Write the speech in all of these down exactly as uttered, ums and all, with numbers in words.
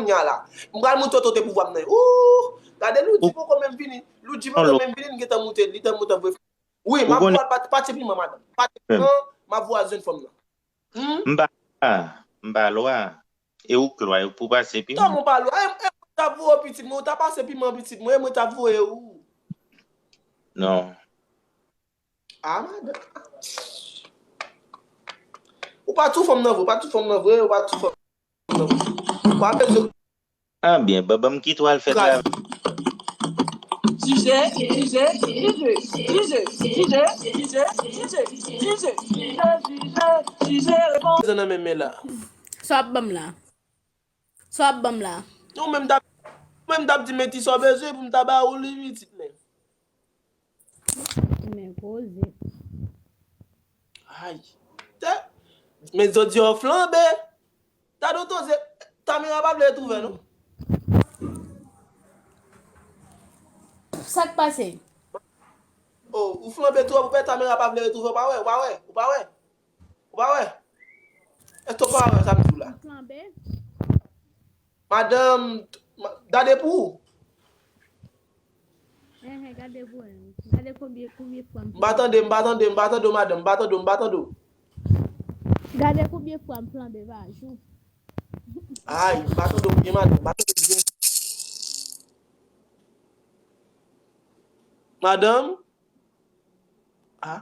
kounye a la. M pral montre w pouvwa m nan. Ooh, gade Loudji poko menm vini. Loudji poko menm vini, li gentan monte, li gentan monte vre. Wi, m ap voye pati, pati piman, madanm. Pati piman, m ap voye a jèn fanm nan. Hmm? M pa, m pa lwa. E ou k lwa, e pou pase piman. Kòman w pa lwa? E, e mwen t ap voye w pitit mwen, ou ta pase piman pitit mwen, e mwen t ap voye ou. Non. Ah, madanm. Ou pa tou fanm nan vre, ou pa tou fanm nan vre, ou pa tou fanm nan vre. Ou pa bezwen Ah byen, ban, ban m kite w al fè travay. Jije, jije, jije, jije, jije, jije, jije, jije, jije, jije, jije, repons. Sa nan men men la. Sa w ap ban m la? Sa w ap ban m la? Non, menm t ap, menm t ap di men ti sa w bezwen pou m ta ba ou li pitit men. Men poze. Ay. Tè. Men zòt di yo flanbe. Tado toze. Tamera pa vle retwouve non. Sa k pase? Oh, ou flanbe twòp, ou pè Tamera pa vle retwouve, ou pa wè, ou pa wè, ou pa wè. Ou pa wè? Èske w pa wè sa m di w la? Flanbe? Madanm, ma- gade pou ou. Enhen, gade pou ou. Gade konbyen, konbyen fwa m M pa tande, m pa tande, m pa tande w, madanm, m pa tande w, m pa tande w. Gade konbyen fwa m flanbe pa jou. Ay, m pa tande w byen, madanm, m pa tande w byen. Madanm? Ah.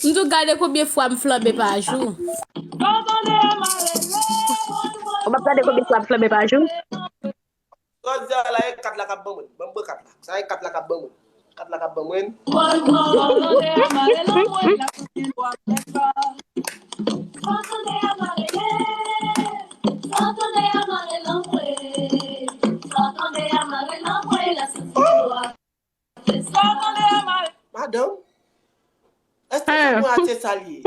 M tou gade konbyen fwa m flanbe pa jou. Ou p ap gade konbyen fwa m flanbe pa jou? Jodi a la, e kat la k ap ban mwen. Ban m pran kat la. Sa e kat la k ap ban mwen. Kat la k ap ban mwen. Madanm, èske sa mwen a se sa l ye?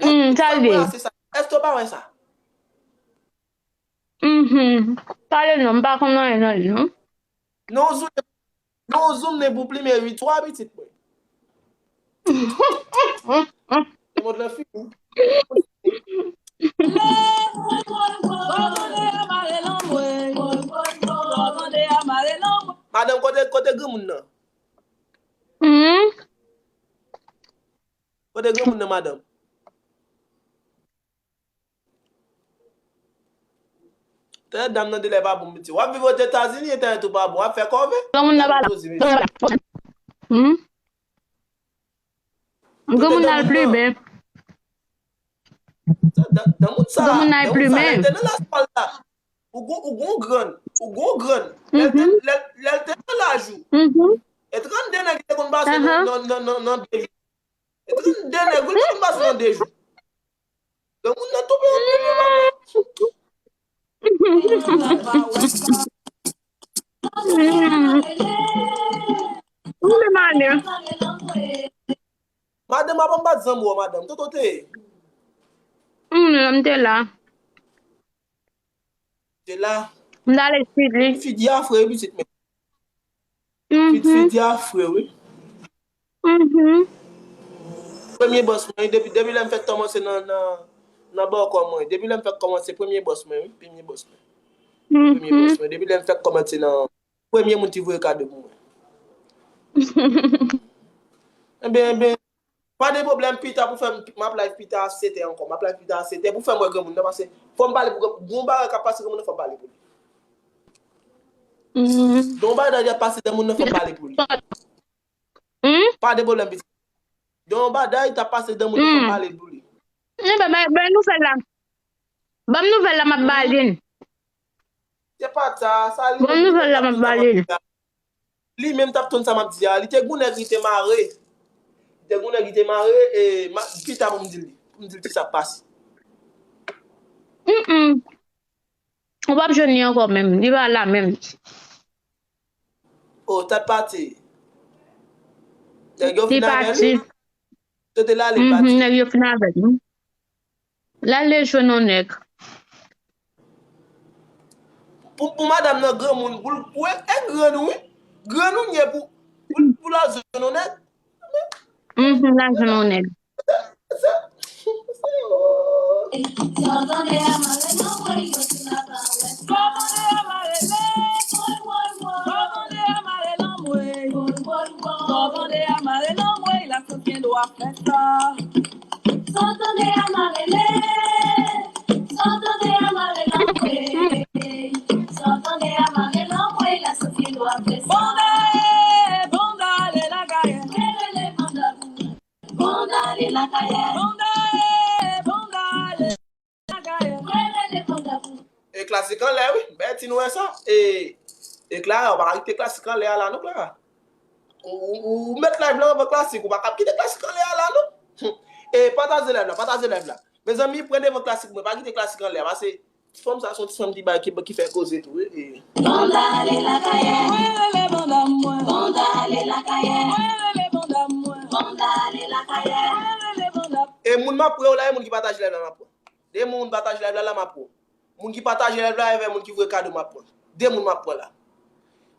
Hmm, sa l ye. Èske w pa wè sa? Mhm. Pale non, m pa konn anyen nan li non. Non, zoom, non, zoom ne pou plime wi, twa pitit mwen. Mond lan fini. Madanm, kote, kote granmoun nan? Hmm? Kote granmoun nan, madanm? Tè dam nan de lè pa bon, piti. W ap viv Ozetazini, entènèt ou pa bon, w ap fè kòve. Granmoun nan pa la. Hmm? Granmoun nan al plimen. Granmoun nan al plimen. Lè l te nan laj pa l la, ou gon, ou gon grann, ou gon grann. Lè l te, lè, lè l te nan laj ou. E trannde nèg li te konn pase nan, nan, nan, nan, nan de jou. E trannde nèg li te konn pase nan de jou. Granmoun nan tonbe anpil wi, madanm. Ou menm ale. Madanm, avan m bat zanmi w, madanm, kote w te ye? Hmm, m te la. Te la. M t ale swiv li. Figi a fre wi, pitit men. Fi- Figi a fre wi. Mhm. Premye bòs mwen, depi, depi lè m fèk kòmanse nan, nan, nan bòkò mwen. Depi lè m fèk kòmanse, premye bòs mwen, wi. Premye bòs mwen. Premye bòs mwen. Depi lè m fèk kòmanse nan, premye moun ki voye kado pou mwen. Enben, enben, pa de pwoblèm, pita pou fè m, m ap live pita a sèt è ankò. M ap live pita a sèt è pou fè m wè granmoun nan, paske fò m pale pou granmoun, gon bagay k ap pase granmoun nan, fò m pale pou li. Gon bagay k ap pase granmoun nan, fò m pale pou li. Hmm? Pa de pwoblèm, pitit. Gen yon bagay t ap pase dan moun nan, fò m pale pou li. Enben, bay, bay nouvèl la. Ban m nouvèl la, m ap ba li l. Se pa sa, sa li menm. Ban m nouvèl la, m ap ba li l. Li menm t ap tann sa m ap di a. Li te gon nèg li te mare. Li te gon nèg li te mare, e, pita pou m di l. Pou m di l ki sa k pase. Mm, mm. Ou p ap jwenn li ankò menm. Li pa la menm. Oh, tèt pati. Nèg yo fin avè li. Li pati. Te te la, li pati. Mhm, nèg yo fin avè li. L ale jwenn yon nèg. Pou, pou madanm nan granmoun, pou l, pou e, e grann ou, wi. Grann ou ye pou, pou, pou l al jwenn yon nèg. Mhm, l al jwenn yon nèg. Sa w tande a mare nan mwen, yo sou la pa wè. Sa w tande a mare le. Woy, woy, woy. Sa w tande a mare nan mwen. Woy, woy, woy. Sa w tande a mare nan mwen, la sot gen dwa fè sa. Sa w tande a mare le. Sa w tande a mare nan mwen. Sa w tande a mare nan mwen, la sot gen dwa fè sa. Banda e, banda ale lakay. Rele le banda pou mwen. Banda ale lakay. Banda e, banda ale lakay. Rele le banda pou mwen. E klasik anlè, wi. Bètin wè sa. E, e Clara, ou pa ka kite klasik anlè a la, non, Clara. Ou, ou, ou met live la anvan klasik, ou pa ka kite klasik anlè a la, non. E pataje live la, pataje live la. Mezanmi, pran devan klasik mwen, pa kite klasik anlè a, pase ti fanm sa se yon ti fanm ki bay, ki, ki fè koze tou, wi. E Banda ale lakay. Mwen rele banda mwen. Banda ale lakay. Mwen rele banda mwen. Banda ale lakay. Mwen rele banda. E moun m ap pran yo la, e moun ki pataje live la m ap pran. De moun pataje live la, la m ap pran. Moun ki pataje live la, avè moun ki voye kado m ap pran. De moun m ap pran la.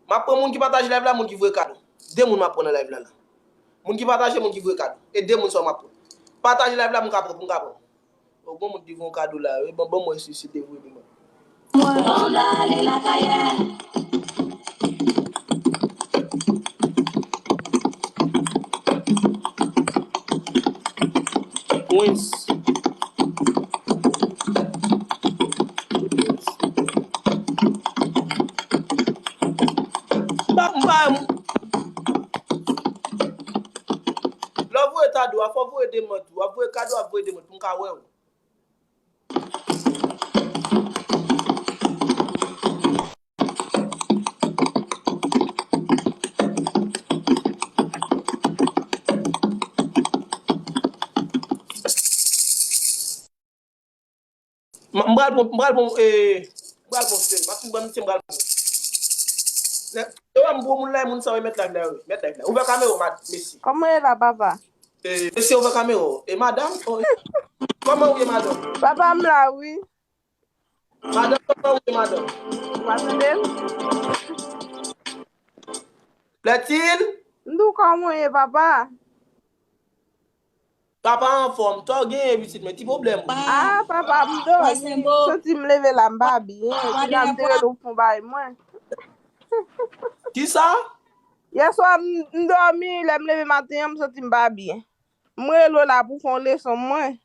M ap pran moun ki pataje live la, moun ki voye kado. De moun m ap pran nan live la la. Moun ki pataje, moun ki voye kado. E de moun sa m ap pran. Pataje live la, moun ka pran, moun ka pran. Bon, bon, moun ki voye kado la, wi. Bon, bon, mwen si, si te voye demen. Mwen ale lakay. Prince. Ba, ba, lè w voye kado a, fò w voye demen tou. W ap voye kado, w ap voye demen pou m ka wè w. M, m pral pran, m pral pran, e, m pral pran seri. M ap fin pran misye, m pral pran. Lè, lè w wè m gwo moun la, e moun sa yo, e met live la, wi. Met live la. Ouvè kamera w, mad, mesye. Kòman w ye la, papa? E, mesye, ouvè kamera w. E, madanm, o, e. Kòman w ye, madanm? Papa, m la, wi. Madanm, kòman w ye, madanm? Ou pa tande m? Plaît-il? M di w kòman w ye, papa? Papa anfòm, sa w genyen pitit mwen, ti pwoblèm wi. Ah, papa, m dòmi, m santi m leve la, m pa byen. Kounya m te rele w pou w bay mwen. Kisa? Yèswa, m, m dòmi, lè m leve maten an, m santi m pa byen. M rele w la pou w fè yon leson mwen.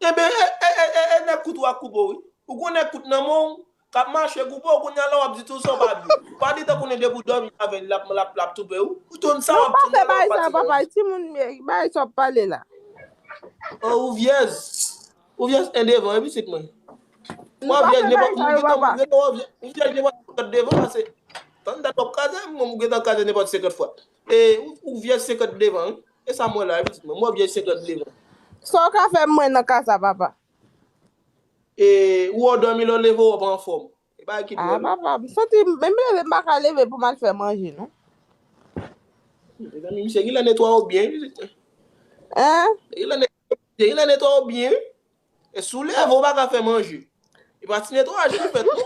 Enben, e, e, e, e, e nèg kout ou a k koupe w, wi. Ou gon nèg kout nan men w, k ap mache koupe w, kounye a la w ap di tou sa w pa byen. Ou pa gentan konnen depi w dòmi avè l, l ap, l ap, l ap toupe w. Ou tonn sa w ap tonn la w ap pati. Non, pa fè bagay sa, papa, e timoun m ye, ki bagay sa w ap pale la? O, ou vyèj. Ou vyèj en devan, wi, pitit mwen. Mwen vyèj nenpòt, mwen gentan, mwen gentan, ou vyèj nenpòt senkant devan, pase tann dat w ap kraze, mwen, mwen gentan kraze nenpòt senkant fwa. E, ou, ou vyèj senkant devan, wi. E sa m wè la, wi, pitit mwen. Mwen vyèj senkant devan. Sa w ka fè mwen nan ka sa, papa? E, ou wè w dòmi, lè w leve, w ap anfòm. E bagay ki dwòl. Ah, papa, m santi, menm leve, m pa ka leve pou m al fè manje, non. Mezanmi, misye genlè netwaye w byen, wi. Hein? Genlè netwaye, genlè netwaye w byen. E si w leve, w pa ka fè manje. E pa ti netwayaj li fèt, non.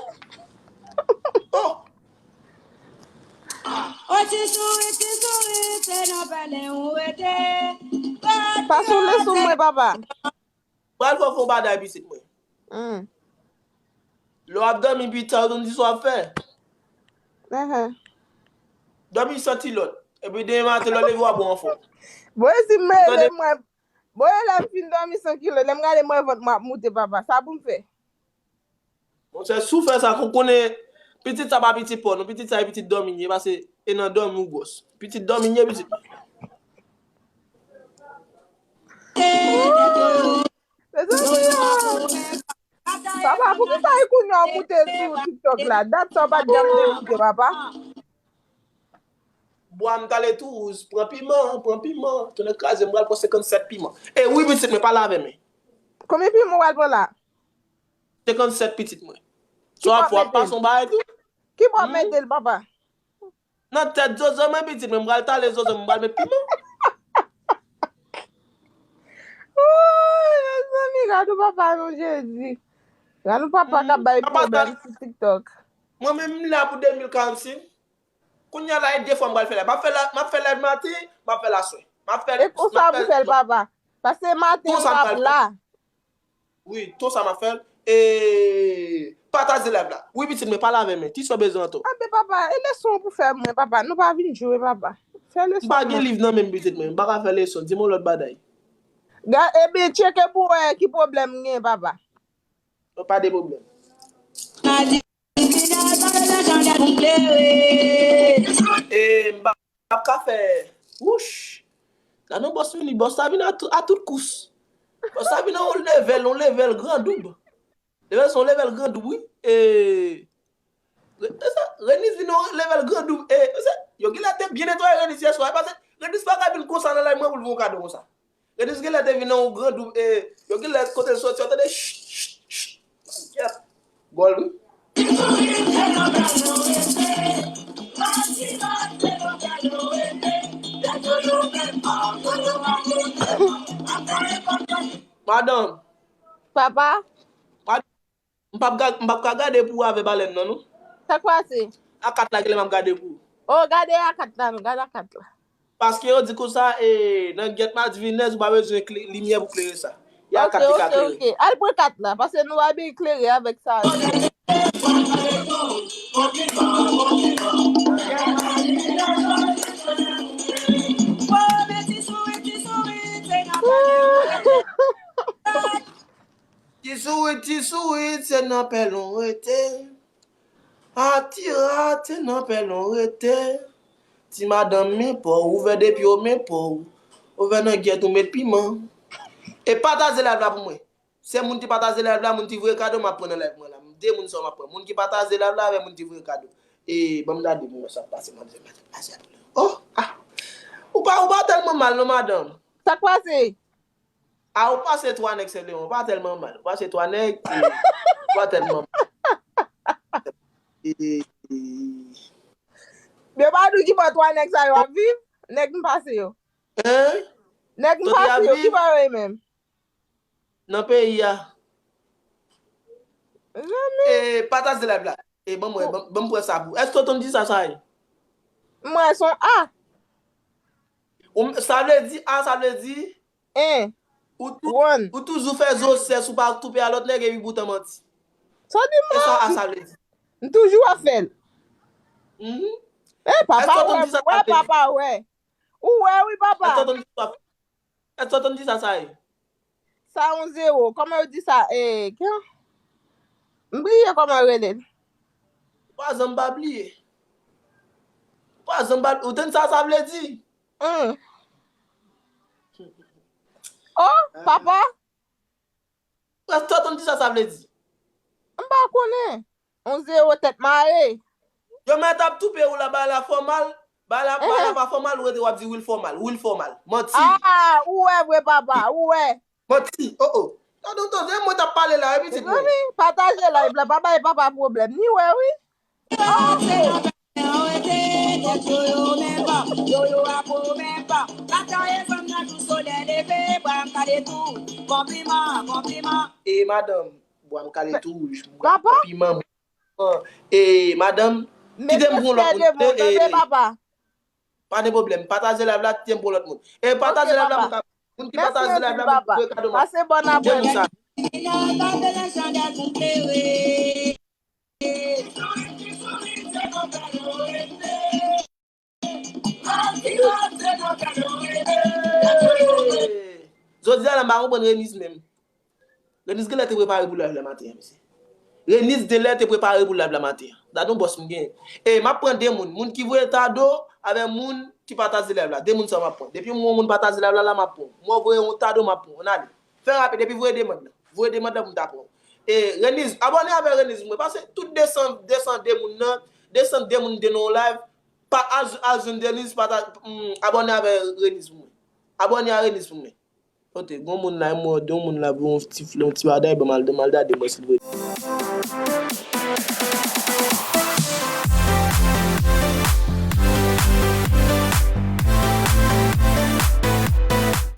Oh! O ti souri, ti souri, se nan pèlen ou rete. Pase w leson mwen, papa. Pral fè w fè yon bagay, pitit mwen. Hmm. Lè w ap dòmi pita, ou konn ki sa w ap fè? Ahan. Dòmi san kilòt. Epi demen maten, lè w leve, w ap anfòm. Bon, e si m leve, mwen, bon, e lè m fin dòmi san kilòt, lè m gade mwen vant mwen ap moute, papa. Sa pou m fè? Monchè, si w fè sa, ou konnen pitit sa pa pitit pa w, non, pitit sa e pitit dòmi li ye, pase e nan dòmi ou gwòs. Pitit dòmi li ye, pitit. Mezanmi, oh. Papa, poukisa e kounye a w moute sou TikTok la? Dat sa w pa t janm te moute, papa. Bwa m t ale tou wouz, pran piman, pran piman. Tounen kraze, m pral pran senkannsèt piman. E wi, pitit mwen, pale avè m. Konbyen piman w pral pran la? Senkannsèt, pitit mwen. Sa w ap fè, w ap pase yon bagay tou? Ki bò w ap mete l, papa? Nan tèt zozo mwen, pitit mwen, m pral tale zozo, m pral met piman. Ooh, mezanmi, gad yon papa non, Jezi. Gad yon papa k ap bay pwoblèm sou TikTok. Mwen menm, m la pou de mil karannsenk. Kounye a la, e de fwa m pral fè live. M ap fè la, m ap fè live maten, m ap fè l aswè. M ap fè, e konsa pou fè l, papa. Pase maten m ap la. Wi, ton sa m ap fè l. E pataje live la. Wi, pitit mwen, pale avè mwen. Ti sè bezwen an tou. Anben papa, e leson pou fè mwen, papa. Nou pa vin jwe, papa. Fè leson. M pa gen liv nan men m, pitit mwen. M pa ka fè leson. Di m yon lòt bagay. Ebyen, tcheke pou wè ki pwoblèm m gen, papa. Pa de pwoblèm. E m pa ap ka fè. Wouch! Gade yon bòs vini, bòs la vin a tout, a tout kous. Bòs la vin a yon level, yon level gran doub. Level se yon level gran doub, wi. E, e sa, Reniz vin a yon level gran doub. E, e sa, yo genlè te byen netwaye Reniz yè swa. E pase, Reniz pa ka vin konsa nan live mwen pou l voye yon kado konsa. Reniz genlè te vin nan yon gran doub. E, yo genlè kote l soti, yo tande ch, ch, ch. Gòl, wi. Madanm. Papa. Mad-, m p ap ga-, m p ap ka gade pou ou avè balèn nan, non. Sa k pase? A kat la, genlè m ap gade pou ou. O, gade a kat la, non, gade a kat la. Paske yo di konsa, e, nan gyèt Madvinèz, ou pa bezwen kle-, limyè pou klere sa. Y a kat li ka klere. Ok, ok, ok. Al pran kat la, paske nou pa byen klere avèk sa. Ti sourit, ti sourit, se nan pèlen w rete. Atira, se nan pèlen w rete. Ti madanm men pa w, ouvè de pye w men pa w. Ouvè nan gyèt ou met piman. E pataje live la pou mwen. Se moun ki pataje live la, moun ki voye kado, m ap pran nan live mwen la. De moun sa yo m ap pran. Moun ki pataje live la avè moun ki voye kado. E ban m gade pou mwen sa k pase, manzè, manzè, manzè. Oh, ah. Ou pa, ou pa tèlman mal non, madanm. Sa k pase? A, ou pase twa nèg senpleman, ou pa tèlman mal. Ou pase twa nèg, e, ou pa tèlman mal. E, e. Yo pa di w ki bò twa nèg sa yo ap viv? Nèg m pase yo. Hein? Nèg m pase yo, ki bò yo ye menm? Nan peyi a. Zanmi. E, pataje live la. E, ban mwen, ban, ban m pran sa pou. Èske w tande di sa, sa ye? Mwen, se yon A. Ou, sa vle di, A, sa vle di, en. Ou tou-, ou toujou fè zo sès, ou pa toupe a lòt nèg, epi poutan manti. Sa di manti. E sa, A, sa vle di. M toujou ap fè l. Mhm. E, papa wè, wè, papa wè. Ou wè, wi, papa. Èske w tande di sa, sa ye? Sa yon zewo. Kòman yo di sa? E, kè? M bliye kòman yo rele l. Ou pa janm pa bliye. Ou pa janm pa, ou tande sa sa vle di? Hmm. Oh, papa. Èske w tande sa sa vle di? M pa konnen. On zewo tèt mare. Yo mèt ap toupe ou la, bagay la fè w mal. Bagay la, bagay la pa fè w mal, ou rete w ap di wi l fè w mal, wi l fè w mal. Manti. Ah, ou wè vre papa, ou wè. Manti, oh, oh. Tande, tande, se mwen t ap pale la, wi, pitit mwen. Mezanmi, pataje live la, pa bay papa pwoblèm, ni wè, wi. Oh, oh. E madanm, bwa m kale tou wouj, m bwè piman. E, madanm, kite m pou yon lòt moun. Tande, papa. Pa de pwoblèm, pataje live la, kite m pou yon lòt moun. E, pataje live la, moun ki pataje live la, moun ki voye kado, pase bòn apre. Jodi a la, m pa konprann Reniz menm. Reniz genlè te prepare pou live la maten an, mesye. Reniz genlè te prepare pou live la maten an. Gade yon bòs m gen. E, m ap pran de moun. Moun ki voye kado, avè moun ki pataje live la. De moun sa m ap pran. Depi m wè yon moun pataje live la, la m ap pran. M wè w voye yon kado, m ap pran. Ann ale. Fè rapid, epi voye demann nan. Voye demann nan pou m ta pran. E, Reniz, abòne avè Reniz mwen. Pase tout de san, de san de moun nan, de san de moun te nan yon live. Pa al, al jwenn Reniz, pata-, mm, abòne avè Reniz pou mwen. Abòne a Reniz pou mwen. Kote, gon moun la, m wè, gon moun la, voye yon ti flè, yon ti bagay, ban m al, ban m al gade mwen, silvouplè.